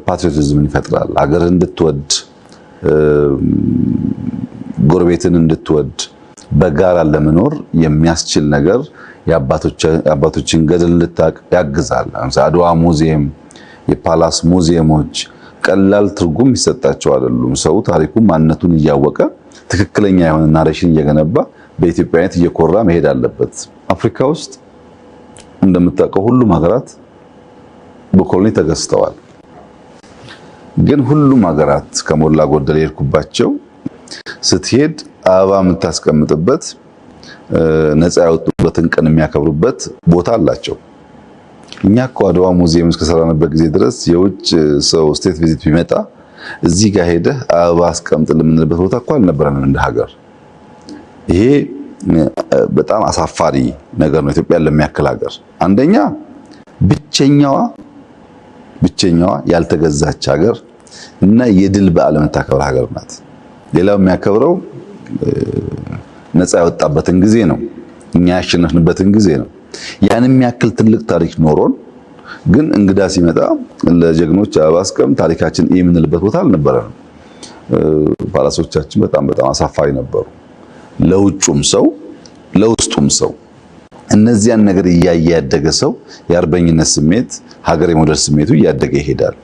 Patriotism ን ይፈጥራል። ሀገር እንድትወድ፣ ጎረቤትን እንድትወድ፣ በጋራ ለመኖር የሚያስችል ነገር፣ የአባቶችን ገድል እንድታቅ ያግዛል። አድዋ ሙዚየም፣ የ palace ሙዚየሞች ቀላል ትርጉም ይሰጣቸው አይደሉም። ሰው ታሪኩን ማንነቱን እያወቀ ትክክለኛ የሆነ narration እየገነባ በኢትዮጵያዊነት እየኮራ መሄድ አለበት። አፍሪካ ውስጥ እንደምታውቀው ሁሉም ሀገራት በ colony ተገዝተዋል። ግን ሁሉም ሀገራት ከሞላ ጎደል የሄድኩባቸው ስትሄድ አበባ የምታስቀምጥበት፣ ነፃ ያወጡበትን ቀን የሚያከብሩበት ቦታ አላቸው። እኛ እኮ አድዋ ሙዚየም እስከሰራንበት ጊዜ ድረስ የውጭ ሰው state visit ቢመጣ እዚህ ጋር ሄደህ አበባ አስቀምጥ የምንልበት ቦታ እኮ አልነበረንም እንደ ሀገር። ይሄ በጣም አሳፋሪ ነገር ነው ኢትዮጵያን ለሚያክል ሀገር። አንደኛ ብቸኛዋ ብቸኛዋ ያልተገዛች ሀገር እና የድል በዓል የምታከብር ሀገር ናት። ሌላው የሚያከብረው ነፃ ያወጣበትን ጊዜ ነው። እኛ ያሸነፍንበትን ጊዜ ነው። ያን የሚያክል ትልቅ ታሪክ ኖሮን ግን እንግዳ ሲመጣ ለጀግኖች አበባ አስቀምጥ፣ ታሪካችን የምንልበት ቦታ አልነበረንም። Palace ኦቻችን በጣም በጣም አሳፋሪ ነበሩ። ለውጩም ሰው ለውስጡም ሰው እነዚያን ነገር እያየ ያደገ ሰው የአርበኝነት ስሜት፣ ሀገር የመውደድ ስሜቱ እያደገ ይሄዳል።